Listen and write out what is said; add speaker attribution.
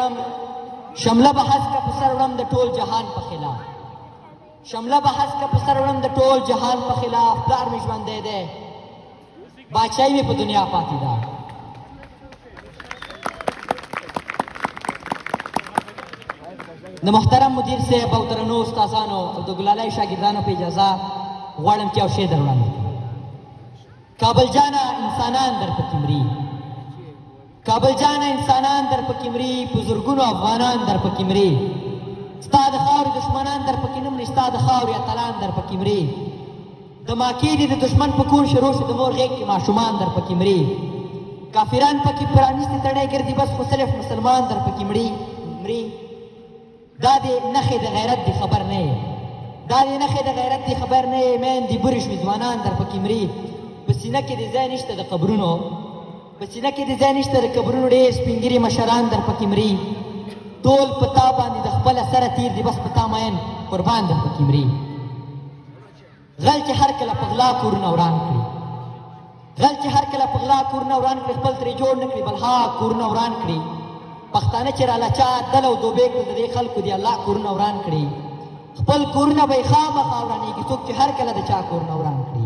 Speaker 1: وړم، شمله به هسکه په سر وړم د ټول جهان په خلاف. شمله به هسکه په سر وړم د ټول جهان په خلاف. پلار مې ژوندی دی، باچایي مې په دنیا پاتې ده. د محترم مدیر صاحب او درنو استادانو او د ګلالۍ شاګردانو په اجازه غواړم چې یو شی در وړاندې کړم. کابل جانه انسانان در پکې مري، کابل جانه انسانان در پکې مري، په زرګونو افغانان در پکې مري. ستا د خاورې دښمنان در پکې نه مري، ستا د خاورې اتلان در پکې مري. د ماکې دې د دښمن په کور شروع شي، د مور غېږ کې ماشومان در پکې مري. کافران پکې پرانیستې تڼۍ ګرځي، بس خو صرف مسلمان در پکې مري مري. دا دې نښې د غیرت دې خبر نه یې، دا دې نښې د غیرت دې خبر نه یې. میندې بورې شوې، ځوانان در پکې مري. په سینه کې دې ځای نشته د قبرونو، په سینه کې دې ځای نشته د قبرونو، ډېر سپین ږیري مشران در پکې مري. ټول په تا باندې د خپله سره تیر دي، بس په تا مین قربان در پکې مري. غل چې هر کله په غلا کورونه وران کړي، غل چې هر کله په غلا کورونه وران کړي، خپل ترې جوړ نه کړي بلها کورونه وران کړي. پښتانه چې راله چا دل او دوبې کړل، د دې خلکو دې الله کورونه وران کړي. خپل کورونه به یې خامخا ورانېږي، څوک چې هر کله د چا کورونه وران کړي.